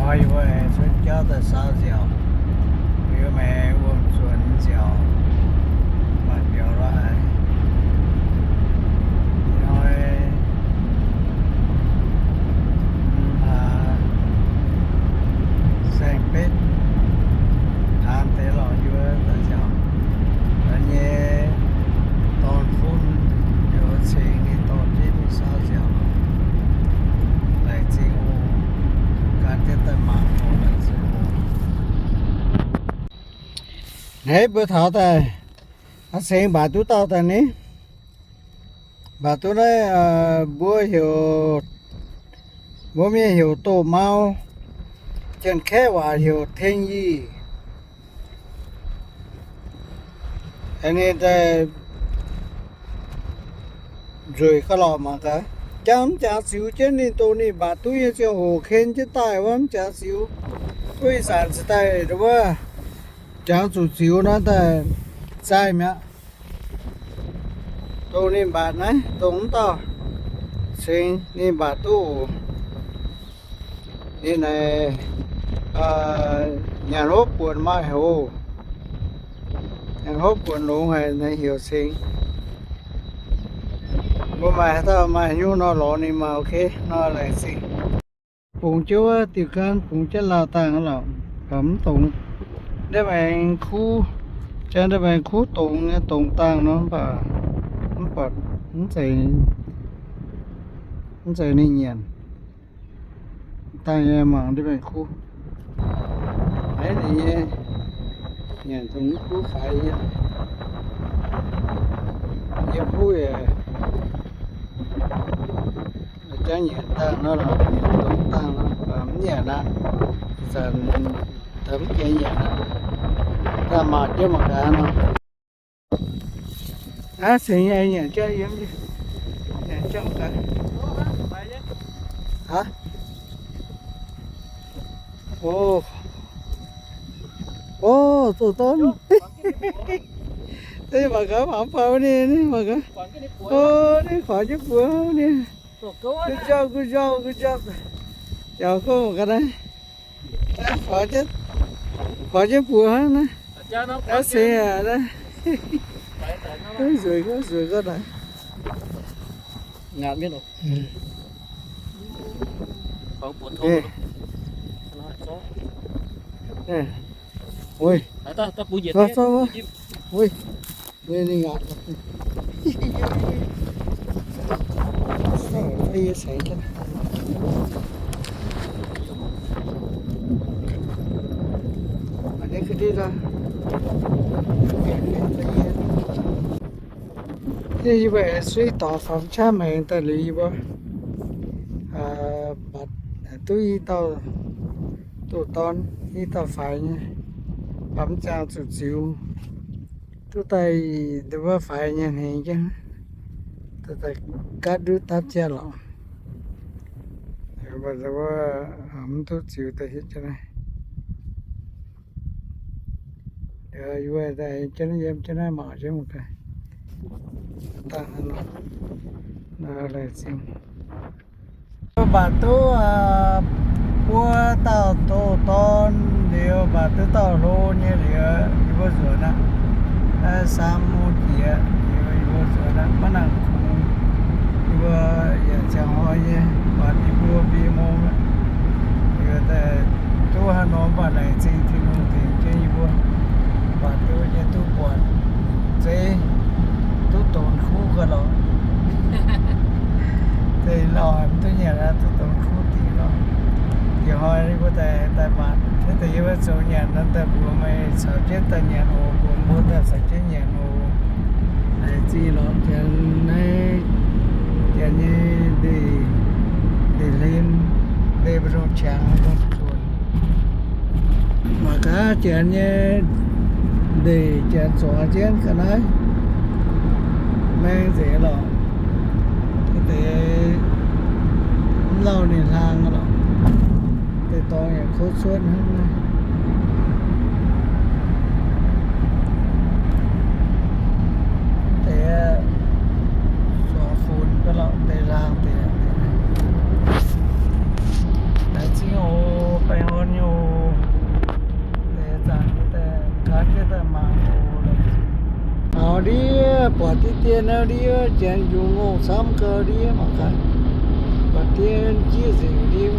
Yie mbuo cuotv jauv daaih saau nziaauc, yie mbuo maaih wuom-zuonx nziaauc, maaih biaux lorqc. Ih hnoi mv hlaax saeng-betv, hnamv deix lorqc, yie mbuo daaih nziaauc, ga'nyei dorn-fun, yie mbuo cingx ninh dorh jienv mingh saau nziaauc. Laengz zingh oc. Gan jienv daaih mangc oc. Laengz zingh oc. Naaiv mbuo taux daaih, aa, cingx mbatc duqv dauh daaih ni. Mbatc duqv naaiv, mbuo heuc, mbuo mienh heuc doh mau, Janx-Kaeqv waac heuc teng yih. Ninh daaih nzueic gauh lorqc mangc gaax. Jangx mv jangx ziux jienv ninh dongh ninh mbatc duqv nyei ziangh hoc ken jienv daaih wuov, mv jangx ziux. Wuov ih zanc cingx daaih wuov, jangx zuqc ziux nor daaih zaih mi'aqv. Dongh ninh mbatc naaiv, dongh mv dauh cingx ninh mbatc duqv oc. Ninh naaic nyanc hopv buonc maaih hoc, nyanc hopv buonc longx haic, naaiv heuc cingx. Mbuo maaih haaix dauh maaih nyungc nor lorz ninh maah, ok, nor laengz zingh. Bungx jienv wuov diuh gaanv, bungx jienv laauh dangh lorqc, mv dongz. Ndiev maengx kuv, janx ndiev maengx kuv dongz nyei, dongz dangh nor, mv baac mv baac mv zeiz, mv zeiz ninh nyanc. Dangh nyei mangc ndiev maengx kuv. Aav, ninh nyei nyanc dongh mv kuv faix nyei. Yie kuv yaac jangx nyanc dangh nor, nyanc dongz dangh nor, mv nyanc aqv. Ih zanc daaih mv gaengh nyanc aqv. Daaih mangc jienv mangc gaax nor. Aav, cingx nyanc jienv yiem, nyanc jienv mangc gaax. Aav, o, o, doh dorn. Mangc gaax, mangc gaax, mangc gaax, o, ninh kuangx jienv buoz ni. Good job, good job, good job. Jauv gorngv mangc gaax naaiv. Kuangx jienv buoz hnangv naaiv. Naaiv se aac, nzueic gorngv, nzueic gorngv naaiv. Ninh, ninh ngaatc. Yie mbuo aengx suiv dorngx faaux qaqv maengx daaih liuz yie mbuo mbatc duqv i dauh, doh dorn, i dauh faix nyei, mv baac mv jangx zuqc ziux. Duqv daaih i wuov faix nyei hnengx jienv, daaih gaatv ndutv dapv jatv lorqc. Mv duqv ziux daaih hietv jienv naaiv. Yie daaih jienv yiem jienv naaiv mangc jienv mangc gaax. Dangh hnangv nor, laengz zingh. Mbatc duqv buo dauh doh dorn liuz, mbatc duqv dauh hlo nyei liuz, yie mbuo nzuonx aqv. Naaiv saam mungv jiex, yie mbuo nzuonx aqv, maiv nangc kungx. Yie mbuo yaac ziangh hnoi nyei, mbatc i buo biei mong aqv. Yie daaih duqv haaix nor mv baac laengz zingh Tin-Hungh tengx jienv yie mbuo, mbatc duqv nyei duqv buatc zeiv, duqv donx kuv ga'lorqc. Deix lauh haic mv duqv nyanc aqv, duqv donx kuv dingc lorqc. Ih hnoi yie mbuo daaih, daaih mbatc, naaiv deix yie mbuo zoux nyanc nor, daaih mbuox meih caux jienv daaih nyanc oc, mbuox mbuo daaih caux jienv nyanc oc. Laengz zingh lorqc, janx naaiv, janx nyei ndeic, ndeic hlen, ndeic mbu'ndongx qangx, mbu'ndongx zuonc. Mangc gaax janx nyei ndeic, janx zuangx jienv ga'naaiv maeng nzengc lorqc. Deix mv lauh ninh hlang lorqc. Deix dorngx yaac kouv cuotv hnangv naaiv. Deix zuangx funx ga'lorqc, deix hlang deix. Laengz zingh oc, baengh orn. Buatc diqv dien ndiev, janx yungz ngongh camv gau ndiev mangc gaax. Buatc dien jieqv nzengc ndiev.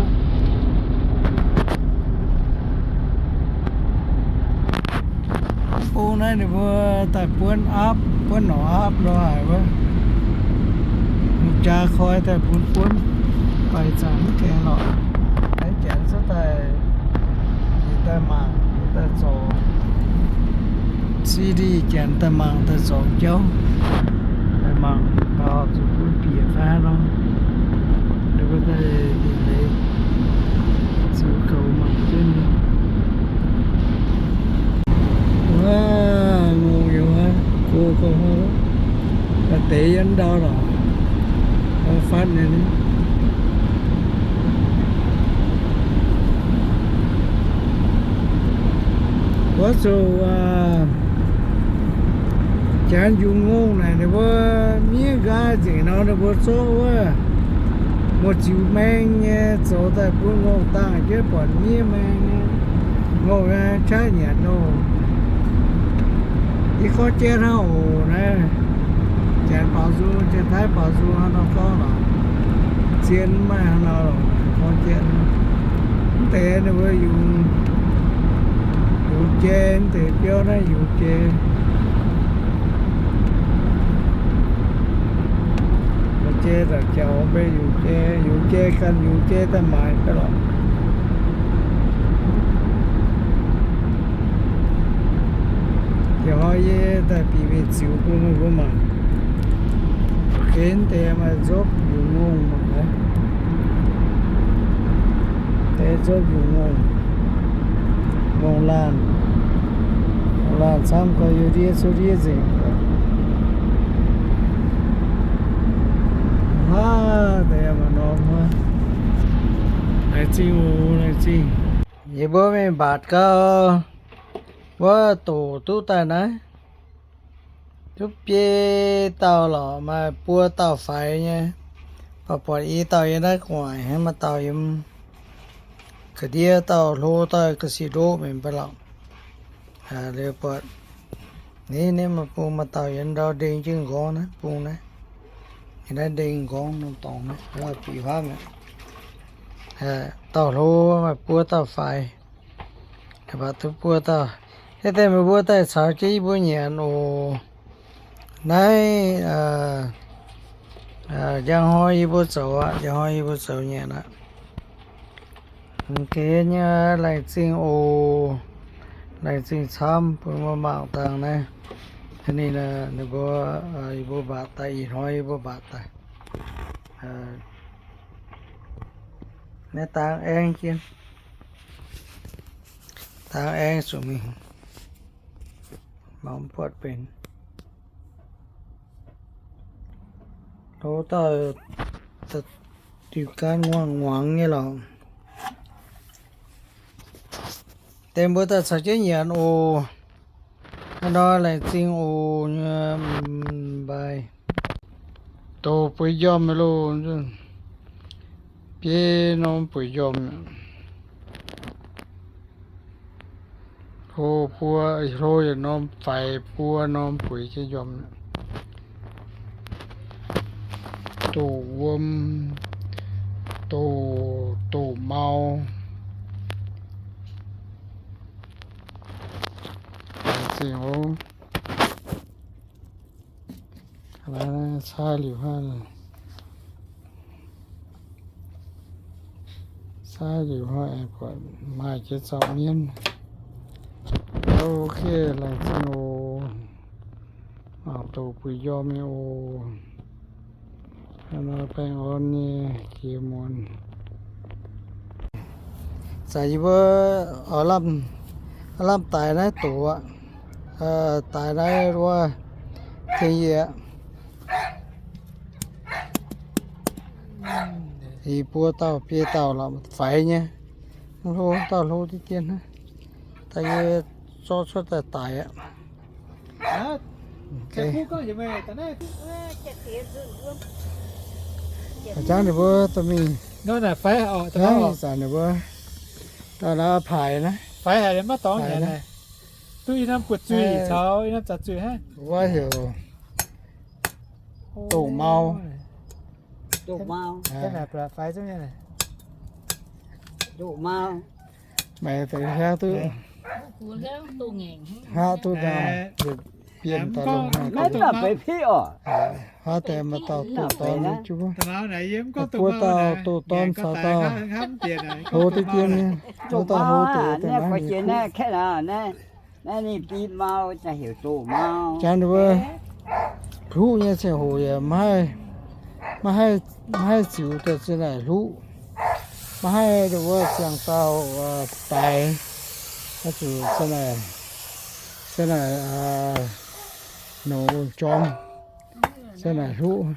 Bung naaiv ninh mbuo daaih buonv aapv, buonv norqc aapv lorz haic wuov. Jaa koi daaih bun buonv, baih zanc mv gaengh lorqc. Aengx janx cuotv daaih, daaih mangc, daaih zorc city, janx daaih mangc daaih zorc jauv, daaih mangc gaax zuqc bun bieqc fai haaix nor. Ninh mbuo daaih ninh leiz ziux goux mangc jienv. Wuov, ngongh yaac go go, deix yiem ndau lorqc, fatv nyei. Wuov zuqc janx yungz ngongh naaic ninh mbuo miev nqaai nzengc nor, ninh mbuo zorqv wuov muoz-ziux maeng nyei zoux daaih bun ngongh dangh jienv buatc miev maeng nyei. Ngongh qaqv nyanc nor, yie gorngv jaiv hnangv oc naaiv. Janx baaux nzung, janx-taiv baaux nzung hnangv nor gorngv lorqc. Zien mv maaih hnangv nor lorqc, gorngv jaiv. Mv deix ninh mbuo yungz, yungz jai, mv deix biauv naaiv yungz jai. Yungz jai zaux jaux mbenc yungz jai, yungz jai ganh yungz jai daaih maaic gaax lorqc. Ih hnoi yie daaih bieqc mingh ziux bun meih mbuo mangc. Gen deix maaih nzopv yungz ngongh mangc gaax. Deix nzopv yungz ngongh, ngongh laanh, ngongh laanh camv gau, yie ndiev cuotv ndiev nzengc. Hnangv deix maaih norm wuov. Laengz zingh oc, laengz zingh. Yie mbuo mingh mbatc gau, wuov doqc duqv daaih naaiv, duqv biei dauh lorqc, maaih buo dauh faix nyei. Baac buatc i dauh yiem naaiv gu'nguaaic, hnangv maaih dauh yiem ga'ndiev, dauh hlo, dauh ga'sic ndoqv mingh mv baac lorqc. Liuz buatc, ni, ni maaih bung maaih dauh yiem ndau ndeng jienv nqorngv naaiv, bung naaiv, yiem naaiv ndeng nqorngv norm dorngx naaiv, bic huaav mi'aqv. Dauh hlo maaih buo dauh faix. Baac duqv buo dauh. Naaiv deix meih mbuo daaih caux jienv yie mbuo nyanc oc. Naaiv njang hnoi yie mbuo zoux aqv, njang hnoi yie mbuo zoux nyanc aqv. Geh nyei, laengz zingh oc. Laengz zingh camv bun mbuo mangc dangh naaiv. Ninh, ninh mbuo, yie mbuo mbatc daaih, ih hnoi yie mbuo mbatc daaih. Naaiv dangh aengv jienv, dangh aengv zuqc mingh, mangc buatc benx. Hlo dauh diuh gan nguangc-nguangc nyei lorqc. Deix mbuo daaih caux jienv nyanc oc. Hnangv nor laengz zingh oc nyei, mv baac douz bueix njormh loh, biei norm bueix njormh. Hlo buo, hlo yietc norm faix, buo norm bueix jienv njormh. Doqc wuom, doqc, doqc mau. Laengz zingh oc. Cai liuz hnoi, cai liuz hnoi buatc maaih jiex zaux mienv. Ok, laengz zingh oc. Mangc doqc bueix njormh nyei oc. Hnangv nor baengh orn nyei jiex muonz. Zanc yie mbuo oix lamh, lamh daic naaiv doqc aqv. Daic naaiv wuov tengx yie aqv. Ih buo dauh biei dauh lorqc, faix nyei. Hlo, dauh hlo diqv dien hnangv. Daaih yie zorqv cuotv daaih daic aqv. Jangv ninh mbuo dorh mingh. Ih zanc ninh mbuo daaih la'paaic naaiv. Duqv i norm buoz-zuih caux i norm zaax zuih hnangv. Wuov heuc Doqc mau. Doqc mau. Meih deix hiuv duqv. Haav duqv daaih, bienh daaih longx. Haav deix maaih dauh doqc dorn nyei juv. Buo dauh doqc dorn caux dauh hlo deix dien nyei, wuov dauh hlo deix daaih naaiv ninh hlo. Jangx ninh mbuo hluqv nyei ziangh hoc yaac maiv haih, maiv haih ziux daaih za'naaic hluqv. Maiv haih wuov ziangh dauh daix, zuqc za'naaic, za'naaic nongc jorm, za'naaic hluqv.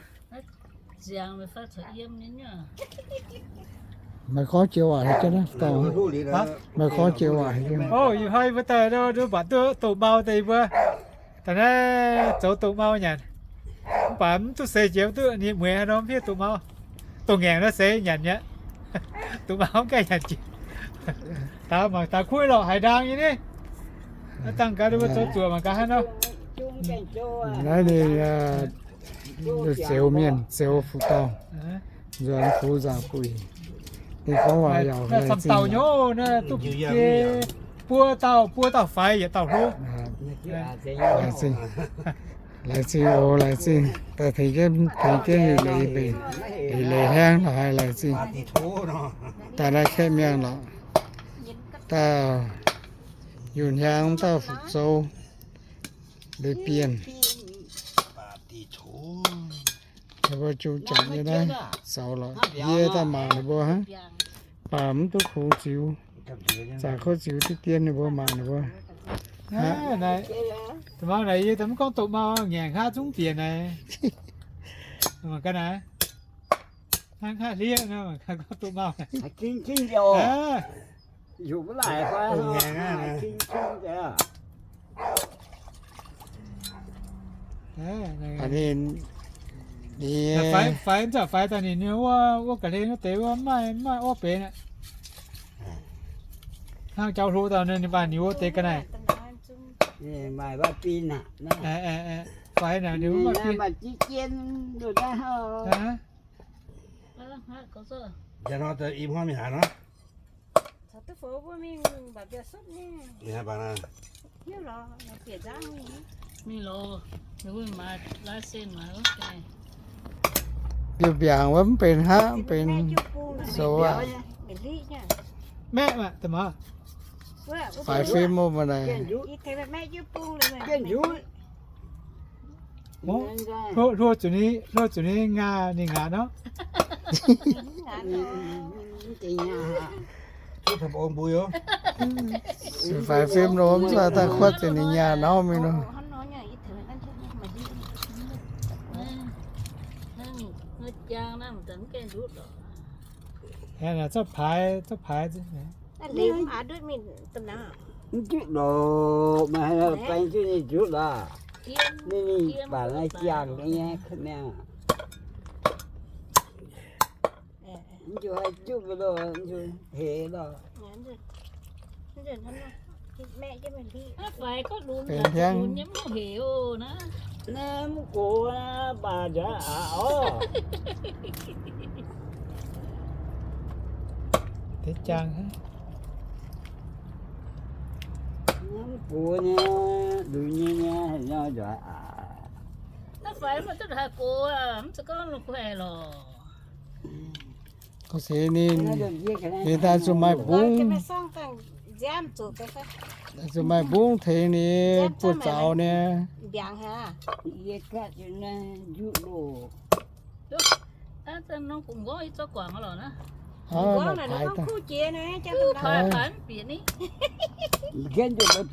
Meih gorngv joux waac haic jienv naaiv dorngx. Meih gorngv joux waac haic jienv. Ih hnoi yie mbuo daaih nduov mbatc duqv doqc mau daaih yie mbuo daaih naaiv zoux doqc mau nyanc. Mv baac mv duqv seix jiex duqv ninh mueiz haaix norm fiev doqc mau. Doqc ngaengc naaiv seix nyanc mi'aqv. Doqc mau mv gaengh nyanc jiex. Daaih mangc daaih kuv lorqc haaix ndaang nyei ni. Naaiv dangh gaax ninh mbuo zoux zuoqc mangc gaax haaix nor. Naaiv ninh zeux mienh, zeux fuqv dorngh, nzuonx fuqv nzangc-buic. Ninh gorngv waac yaac laengz zingh. Buo dauh, buo dauh faix yietc dauh hlo. Laengz zingh, laengz zingh oc, laengz zingh. Daaih tengx jienv, tengx jienv leiz, leiz hlaengv lorqc haic, laengz zingh. Daaih naaiv kaeqv miangh lorqc. Daaih yunh hiaangx dauh fuqv zoux leiz bienh. Ninh mbuo jung jangc nyei naaiv zaux lorqc. Yie daaih mangc ninh mbuo hnangv. Baac mv duqv kungx ziux. Zaqc kouv ziux diqv dien ninh mbuo mangc ninh mbuo. Naaiv, naaiv yie mv gorngv doqc mau ngaengc hnangv zungv bieqc naaic. Mangc gaax naaiv. Hnangv haaix hlieqv nor, mangc gaax gorngv doqc mau. Faix, faix, faix daaih ninh wuov, wuov ga'hlen wuov deix wuov mv maaih, mv maaih orv benx aqv. Hnangv jauv hlo dauh ninh baac ninh wuov deix ga'naaiv. Faix naaic ninh mv maaih benx. Mbiaangc wuov mv benx haav, mv benx zoux aqv. Maeqv, faix fim mv baac naaic. Hluo zuqc ninh, hluo zuqc ninh ngaatc, ninh ngaatc nor. Faix fim nor mv zuqc daaih kuotv zuqc ninh nyaah nor mingh nor. Zorqv paaix, zorqv paaix. Mv jutv loc, maaih haaix baeng jienv ninh jutv lorqc. Ninh mingh baac naaiv jangx nyei ka'maengx. Mv zuqc haih juqv mbuo loh, mv zuqc heix loh. Benx hiaangx. Naaiv mv gox baac nzuonx aqc orv. Deix jangx. Naaiv mv gox nyei, lunx nyei nyei, haaix nor nzuonx aqc. Naaiv faix mv duqv haaix gox, mv zuqc gorngv lungh kuaih lorqc. Gorngv se ninh, ninh daaih zuqc maaih mbungv, zuqc maaih mbungv tengx ninh buoz-zaux nyei.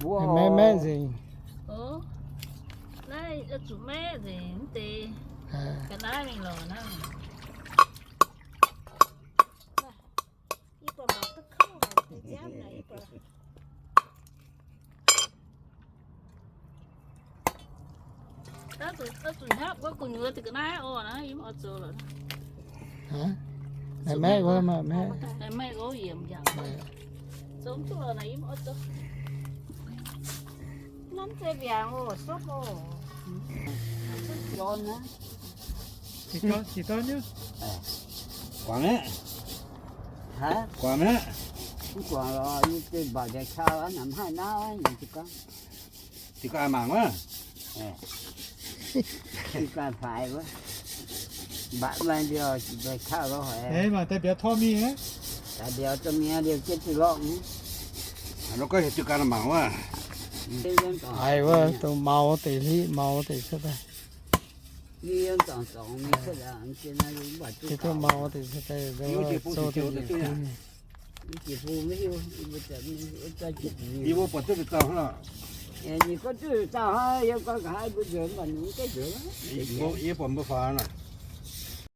Maeqv, maeqv nzengc. Haaix? Maeqv, maeqv wuov, maeqv, maeqv. Guangc aqv. Guangc aqv. Mv guangc lorqc, yie deix mbac njaix kau aqv, namx haih nauv nyei jiu gau. Jiu gau mangc wuov. Jiu gau faix wuov. Mbatc maaih mbiauz njaix kau lorqc haic. Mangc daaih mbiauz tor mingh aqv. Daaih mbiauz dorh mingh liouh jienv duqv lorqc. Lorqc gorngv heuc jiu gau mangc wuov. Haiz wuov, dongh maux deix hlitv, maux deix cuotv daaih. Yie duqv maux deix cuotv daaih, zoh deix. Yie mbuo buatc duqv deix zauh hnangv lorqc. Ninh gorngv duqv deix zauh hnangv, yie gorngv nqa'haav mbuo nzuonx mv baac ninh mv gaengh nzuonx. Yie buatc mbuo faaux nor.